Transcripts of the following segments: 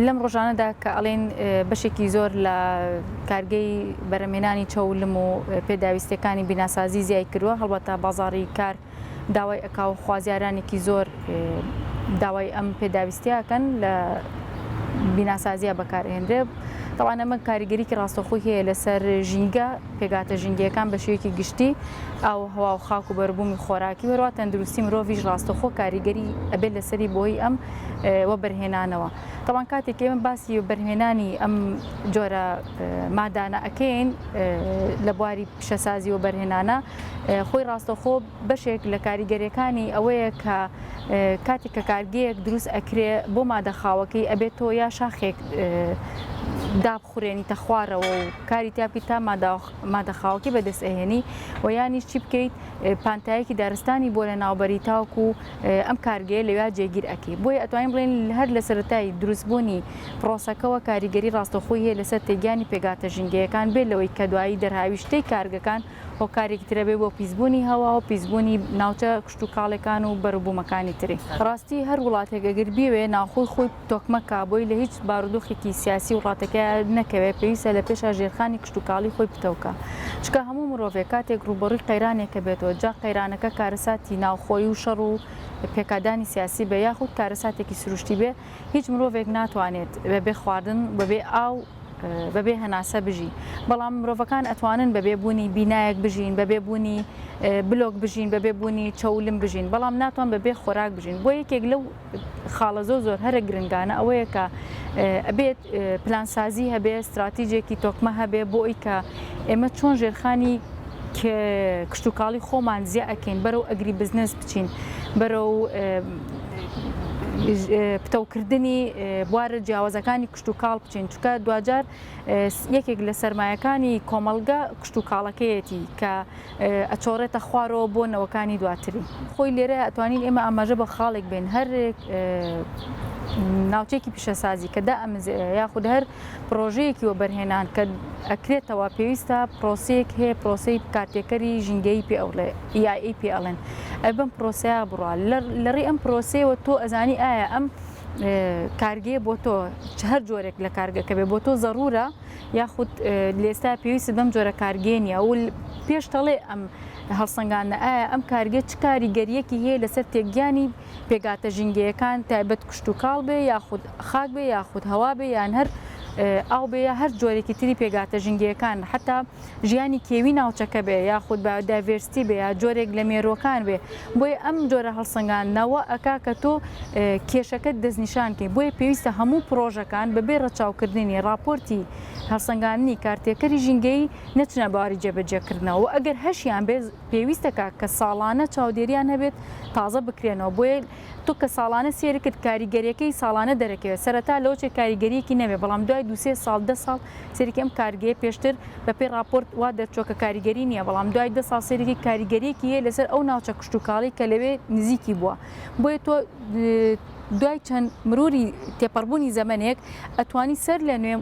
لەم ڕۆژانەدا کە ئەڵێن بەشێکی زۆر لە کارگەی بەرەمێنانی چەولم و پێداویستیەکانی بیناسازی زیای کردووە هەڵبەتە بازاڕی کار داوای ئەکا و خوازیارانێکی زۆر داوای ئەم پێداویستیە ئەکەن لە بیناسازیە بەکارئێنرێ تەوان ئەمە کاریگەریکی ڕاستەوخۆی هەیە لەسەر ژینگە پێگاتە ژینگەیەکان بە شێوەیەکی گشتی ئاو هەوا و خاک و بەربوومی خۆراکی وەروا تەندروستی مرۆڤیش ڕاستەوخۆ کاریگەری ئەبێت لەسەری بۆی ئەم وەبەرهێنانەوە تەوان کاتێک ئێمە باسی وەبەرهێنانی ئەم جۆرە مادانە ئەکەین لە بواری پیشەسازی وەبەرهێنانە خۆی ڕاستەوخۆ بەشێک لە کاریگەریەکانی ئەوەیە کە کاتێک کە کارگەیەک دروست ئەکرێ بۆ مادە خاوەکەی ئەبێت تۆ یا شاخێک دابخورێنیتە خوارەوە و کاری تیا بکەیت تا مادە خاوەکەی بەدەست ئەهێنی و یانیش چی بکەیت پانتایەکی دارستانی بۆ لە ناوبەری تاوکو ئەم کارگەیە لەویا جێگیر ئەکەی بۆیە ئەتوانین بڵێن هەر لە سەرەتای دروستبوونی پرۆسەکەوە کاریگەری ڕاستەوخۆی هەیە لەسەر تێگیانی پێگاتە ژینگەیەکان بێ لەوەی کە دوایی دەرهاویشتەی کارگەکان هۆکارێکی ترە بێ بۆ پیسبوونی هەوا و پیسبوونی ناوچە کشتوکاڵێکان و بەروبوومەکانی تری. ڕاستی هەر وڵاتێک ئەگەر بیەوێ ناوخۆی خۆی تۆکمە کا بۆی لە هیچ بارودۆخێکی سیاسی وڵاتەکەیا نەکەوێ پێویستە لە پێشا ژێرخانی کشتوکاڵی خۆی پتەو کا چونکە هەموو مرۆڤێک کاتێک ڕووبەڕووی قەیرانێکە بێتەوە جا قەیرانەکە کارەساتی ناوخۆیی و شەڕ و پێکادانی سیاسی بێ یاخود کارەساتێکی سروشتی بێ هیچ مرۆڤێک ناتوانێت بەبێ خواردن بەبێ ئاو بەبێ هەناسە بژی بەڵام مرۆڤەکان ئەتوانن بەبێ بوونی بینایەک بژین بەبێ بوونی بلۆک بژین بەبێ بوونی چەولم بژین بەڵام ناتوان بەبێ خۆراک بژین بۆ یەکێک لەو خاڵە زۆر زۆر هەرە گرنگانە ئەوەیە کە ئەبێت پلانسازی هەبێ ستراتیجێکی تۆکمە هەبێ بۆ ئەوی کە ئێمە چۆن ژێرخانی کشتوکاڵی خۆمان زیا ئەکەین بەرەو ئەگری بزنس بچین بەرەو پتەوکردنی بوارە جیاوازەکانی کشتوکاڵ بچین چونکە دواجار یەکێک لە سەرمایەکانی کۆمەڵگە کشتوکاڵەکەیەتی کە ئەچۆڕێتە خوارەوە بۆ نەوەکانی دواتری. خۆی لێرە ئەتوانین ئێمە ئاماژە بە خاڵێک بێن هەر ناوچەیەکی پیشەسازی کە دائەمزرێ یاخود هەر پڕۆژەیەکی وەبەرهێنان کە ئەکرێتەوە پێویستە پرۆسەیەک هەیە پرۆسەی کارتێکەری ژینگەیی پێ ئەوڵێ EIA پێ ئەڵێن ئەبێ بەم پرۆسەیە بڕوا لە ڕێی ئەم پرۆسەیەوە تۆ ئەزانی ئایا ئەم کارگەیە بۆ تۆ هەر جۆرێک لە کارگەکە بێ بۆ تۆ زەرورە یاخود لێستا پێویست بەم جۆرە کارگەیە نیە و پێش تەڵێ ئەم هەڵسەنگاندنە ئایا ئەم کارگە چ کاریگەریەکی هەیە لەسەر تێکگیانی پێگاتە ژینگەیەکان تایبەت کشتوکاڵ بێ یاخود خاک بێ یاخود هەوا بێ یان هەر ئاو بێ یا هەر جۆرێکی تری پێگاتە ژینگەیەکان حتا ژیانی کێوی ناوچەکە بێ یاخود بایۆدایڤێرستی بێ یا جۆرێک لە مێرووەکان بێ بۆیە ئەم جۆرە هەڵسەنگاندنەوە ئەکا کە تۆ کێشەکەت دەستنیشان کەی بۆیە پێویستە هەموو پڕۆژەکان بەبێ ڕەچاوکردنی ڕاپۆرتی هەڵسەنگاندنی کارتێکەری ژینگەیی نەچنە بواری جێبەجێکردنەوە و ئەگەر هەشیان بێ پێویستەکە کە ساڵانە چاودێریان هەبێت تازە بکرێنەوە بۆیە تۆ کە ساڵانە سێری کرد کاریگەریەکەی ساڵانە دەرەکەوێت سەرەتا لەوەچێ کاریگەریەکی نەبێ بەڵام دوای دوسێ ساڵ دە ساڵ سەیرێکی ئەم کارگەیە پێشتر بە پێی ڕاپۆرت وا دەرچووە کە کاریگەری نییە بەڵام دوای دە ساڵ سەیرێکی کاریگەریەکی هەیە لەسەر ئەو ناوچە کشتوکاڵی کە لەوێ نزیکی بووە بۆیە تۆ دوای چەند مروری تێپەڕبوونی زەمەنێک ئەتوانی سەر لە نوێ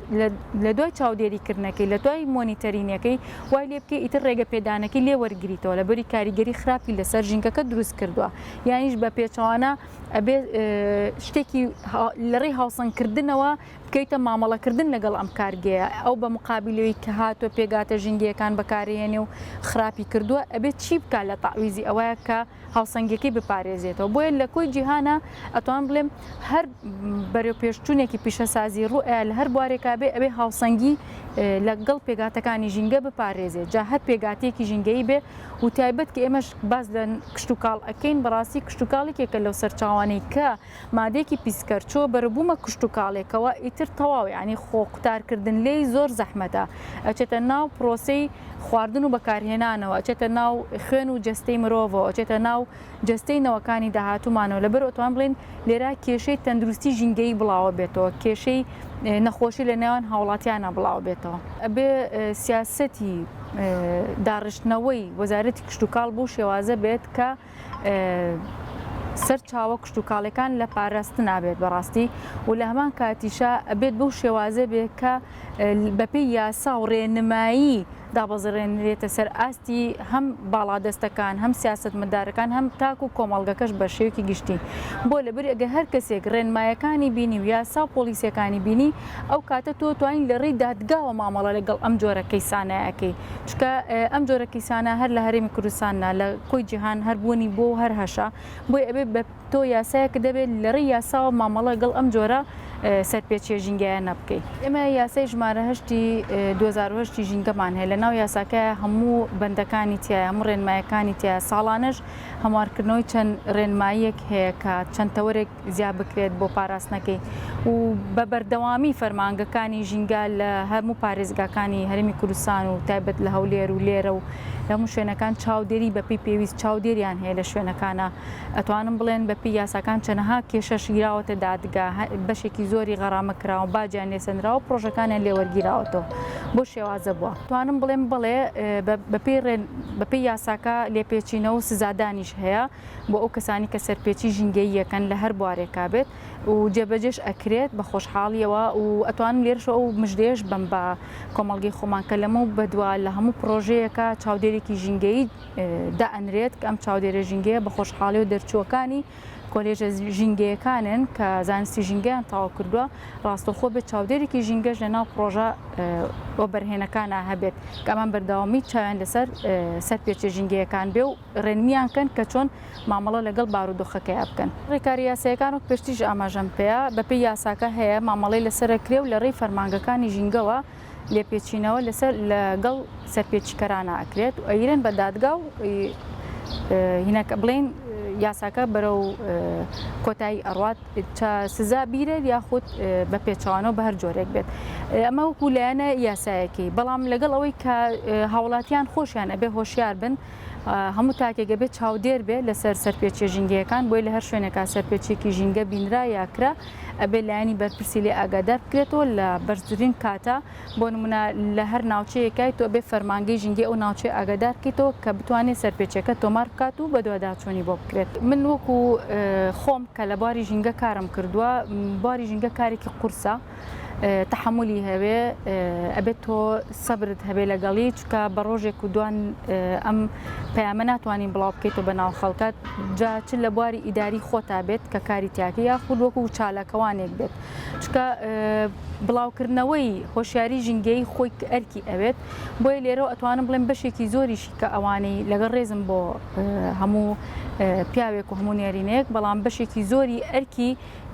لە دوای چاودێری کردنەکەی لە دوای مۆنیتەرینەکەی وای لێ بکەی ئیتر ڕێگە پێدانەکەی لێ وەرگریتەوە لەبەری کاریگەری خراپی لەسەر ژینگەکە دروست کردووە یانیش بە پێچەوانە ئەبێ شتێکی لە ڕێی هاوسەنگکردنەوە بکەویتە مامەڵەکردن لەگەڵ ئەم کارگەیە ئەو بە مقابلەوەی کە هاتووە پێگاتە ژینگەیەکان بەکارهێنێ و خراپی کردووە ئەبێت چی بکات لە تەعویزی ئەوەیە کە هاوسەنگیەکەی بپارێزێتەوە بۆیە لە کۆی جیهانە ئەتوانم بڵێم هەر بەرەوپێشچوونێکی پیشەسازی ڕوو ئەیا لە هەر بوارێکا بێ ئەبێ هاوسەنگی لەگەڵ پێگاتەکانی ژینگە بپارێزێت جا هەر پێگاتەیەکی ژینگەیی بێ و تایبەت کە ئێمەش باس لە کشتوکاڵ ئەکەین بەڕاستی کشتوکاڵ یەکێکە لەو سەرچاوانەی کە مادەیەکی پیسکەر چۆ بەرەبوومە کشتوکاڵێکەوە ئیتر تەواو یانی خۆ قوتارکردن لێی زۆر زەحمەتە ئەچێتە ناو پرۆسەی خواردن و بەکارهێنانەوە ئەچێتە ناو خوێن و جەستەی مرۆڤەوە ئەچێتە ناو جەستەی نەوەکانی داهاتوومانەوە لەبەر ئەتوان بڵێن لێرە کێشەی تەندروستی ژینگەیی بڵاوە بێتەوە کێشەی نەخۆشی لە نێوان هاوڵاتیانە بڵاو بێتەوە. ئەبێ سیاسەتی داڕشتنەوەی وەزارەتی کشتوکاڵ بەو شێوازە بێت کە سەرچاوە کشتوکاڵیەکان لە پاراستنا بێت بەڕاستی و لە هەمان کاتیشا ئەبێت بەو شێوازە بێت کە بەپێی یاسا و ڕێنمایی. دابەزێنرێتە سەر ئاستی هەم باڵادەستەکان هەم سیاسەتمەدارەکان هەم تاک و کۆمەڵگەکەش بە شێوەیەکی گشتی. بۆ لەبری ئەگەر هەر کەسێک ڕێنمایەکانی بینی و یاسا و پۆڵیسیەکانی بینی ئەو کاتە تۆ توانی لە ڕێی دادگاوە مامەڵە لەگەڵ ئەم جۆرە کەیسانە ئەکەی چونکە ئەم جۆرە کەیسانە هەر لە هەرێمی کوردستان نا لە کۆی جیهان هەر بوونی بۆ و هەر هەشە بۆیە ئەبێ بە تۆ یاسایەکت هەبێت لە ڕێی یاساوە مامەڵە لەگەڵ ئەم جۆرە سەرپێچیە ژینگەیانە بکەی. ئێمە یاسای ژمارە هەشتی 2008 ی ژینگەمان هەیە لە ناو یاساکە هەموو بەندەکانی تیایە هەموو ڕێنمایەکانی تیایە ساڵانەش هەموارکردنەوەی چەند ڕێنماییەک هەیە کە چەند تەوەرێک زیاد بکرێت بۆ پاراستنەکەی و بە بەردەوامی فەرمانگەکانی ژینگە لە هەموو پارێزگاکانی هەرێمی کوردستان و تایبەت لە هەولێر و لێرە و لە هەموو شوێنەکان چاودێری بەپێی پێویست چاودێریان هەیە لە شوێنەکانە ئەتوانم بڵێن بەپێی یاساکان چەنەها کێشەش گیراوەتە دادگا بەشێکی زۆری غەرامە کراوە باجیان لێسەنراوە پرۆژەکانیان لێوەرگیراوەتەوە بۆ شێوازە بووە توانم بڵێم بڵێ بەپێی ڕێن بەپێی یاساکە لێپێچینەوە و سزادانیش هەیە بۆ ئەو کەسانی کە سەرپێچی ژینگەییەکەن لە هەر بوارێکا بێت و جێبەجێش ئەکرێت بە خۆشحاڵیەوە و ئەتوانم لێرەشەوە ئەو مژدەیەش بەم بە کۆمەڵگەی خۆمان کە لەمە بەدوا لە هەموو پرۆژەیەکە چاودێرێکی ژینگەیی دائەنرێت کە ئەم چاودێرە ژینگەیە بە خۆشحاڵی و دەرچووەکانی کۆلێژە ژینگەیەکانن کە زانستی ژینگەیان تەواو کردووە ڕاستەوخۆ بێت چاودێرێکی ژینگەش لە ناو پڕۆژە وەبەرهێنەکانا هەبێت کە ئەمان بەردەوامی چاویان لەسەر سەرپێچیە ژینگەیەکان بێ و ڕێنمیان کەن کە چۆن مامەڵە لەگەڵ بارودۆخەکەیا بکەن. ڕێکارە یاساییەکان وەک پێشتریش ئاماژەم پێیا بەپێی یاساکە هەیە مامەڵەی لەسەر ئەکرێ و لە ڕێی فەرمانگەکانی ژینگەوە لێپێچینەوە لەسەر لەگەڵ سەرپێچیکەرانە ئەکرێت و ئەیرێن بە دادگا و هینەکە بڵێین یاساکە بەرەو کۆتایی ئەڕوات چا سزا بیرێت یاخود بە پێچەوانەوە بە هەر جۆرێک بێت ئەمە وەکو لایەنە یاسایەکەی بەڵام لەگەڵ ئەوەی کە هاوڵاتیان خۆشیان ئەبێ هۆشیار بن هەموو تاکێک ئەبێ چاودێر بێ لەسەر سەرپێچیە ژینگەیەکان بۆی لە هەر شوێنێکا سەرپێچیەکی ژینگە بینرا یا کرا ئەبێ لایەنی بەرپرسی لێ ئاگادار بکرێتەوە لە بەرزترین کاتا بۆ نمونە لە هەر ناوچەیەکای تۆ ئەبێ فەرمانگەی ژینگەی ئەو ناوچەیە ئاگادار بکەیتەوە کە بتوانێت سەرپێچیەکە تۆمار بکات و بەدواداچوونی بۆ بکرێت. من وەکو خۆم کە لە بواری ژینگە کارم کردووە بواری ژینگە کارێکی قورسە تەحەمولی هەوێ ئەبێت تۆ سەبرت هەبێ لەگەڵی چونکە بە ڕۆژێک و دوان ئەم پەیامە ناتوانین بڵاو بکەیتەوە بە ناو خەڵکە جا چ لە بواری ئیداری خۆتا بێت کە کاری تیاکە یاخود وەکو چالاکەوانێک بێت چونکە بڵاوکردنەوەی هۆشیاری ژینگەیی خۆی ئەرکی ئەوێت بۆیە لێرەوە ئەتوانم بڵێم بەشێکی زۆریشی کە ئەوانەی لەگەڵ ڕێزم بۆ هەموو پیاوێک و هەموو نێرینەیەک بەڵام بەشێکی زۆری ئەرکی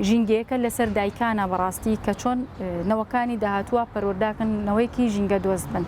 ژینگەیەکە لەسەر دایکانە بەڕاستی کە چۆن نەوەکانی داهاتووە پەروەرداکەن نەوەیەکی ژینگە دۆست بن.